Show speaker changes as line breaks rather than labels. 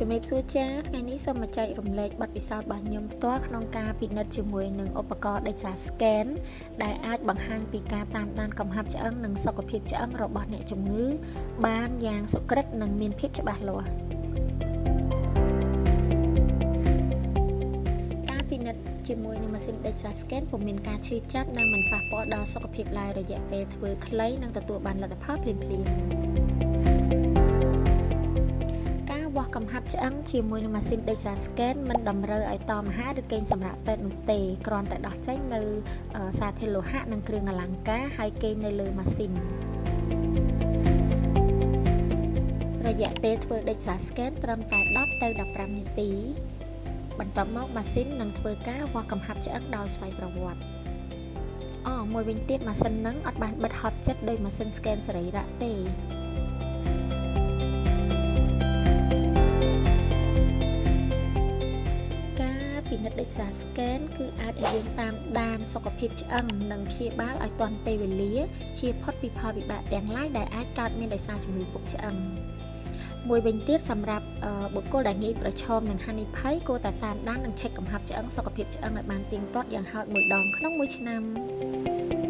ជំរាបសួរចាថ្ងៃនេះសូមមកចែករំលែកបទពិសោធន៍របស់ខ្ញុំផ្ទាល់ក្នុងការពិនិត្យជាមួយនឹងឧបករណ៍ DEXA Scan ដែលអាចបង្ហាញពីការតាមដានកំហាប់ឆ្អឹងនិងសុខភាពឆ្អឹងរបស់អ្នកជំងឺបានយ៉ាងសុក្រិតនិងមានភាពច្បាស់លាស់ការពិនិត្យជាមួយនឹងម៉ាស៊ីន DEXA Scan ពុំមានការឈឺចាប់និងមិនប៉ះពាល់ដល់សុខភាពឡើយរយៈពេលធ្វើខ្លីនិងទទួលបានលទ្ធផលភ្លាមៗវាស់កំហាប់ឆ្អឹងជាមួយនឹងម៉ាស៊ីន DEXA Scan មិនតម្រូវឲ្យតមអាហារឬគេងសម្រាកពេទ្យនោះទេគ្រាន់តែដោះចេញនៅសារធាតុលោហៈនិងគ្រឿងអលង្ការហើយគេងនៅលើម៉ាស៊ីនរយៈពេលធ្វើ DEXA Scan ត្រឹមតែ10ទៅ15នាទីបន្ទាប់មកម៉ាស៊ីននឹងធ្វើការវាស់កំហាប់ឆ្អឹងដោយស្វ័យប្រវត្តិមួយវិញទៀតម៉ាស៊ីននឹងអត់បានបិទហត់ចិត្តដោយម៉ាស៊ីន scan សរីរៈទេពិនិត្យ DEXA Scan គឺអាចឲ្យយើងតាមដានសុខភាពឆ្អឹងនិងព្យាបាលឲ្យទាន់ពេលវេលាជាផុតពីផលវិបាកទាំងឡាយដែលអាចកើតមានដោយសារជំងឺពុកឆ្អឹងមួយវិញទៀតសម្រាប់បុគ្គលដែលងាយប្រឈមនឹងហានិភ័យគួរតែតាមដាននិងឆែកកំហាប់ឆ្អឹងសុខភាពឆ្អឹងឲ្យបានទៀងទាត់យ៉ាងហោចមួយដងក្នុងមួយឆ្នាំ។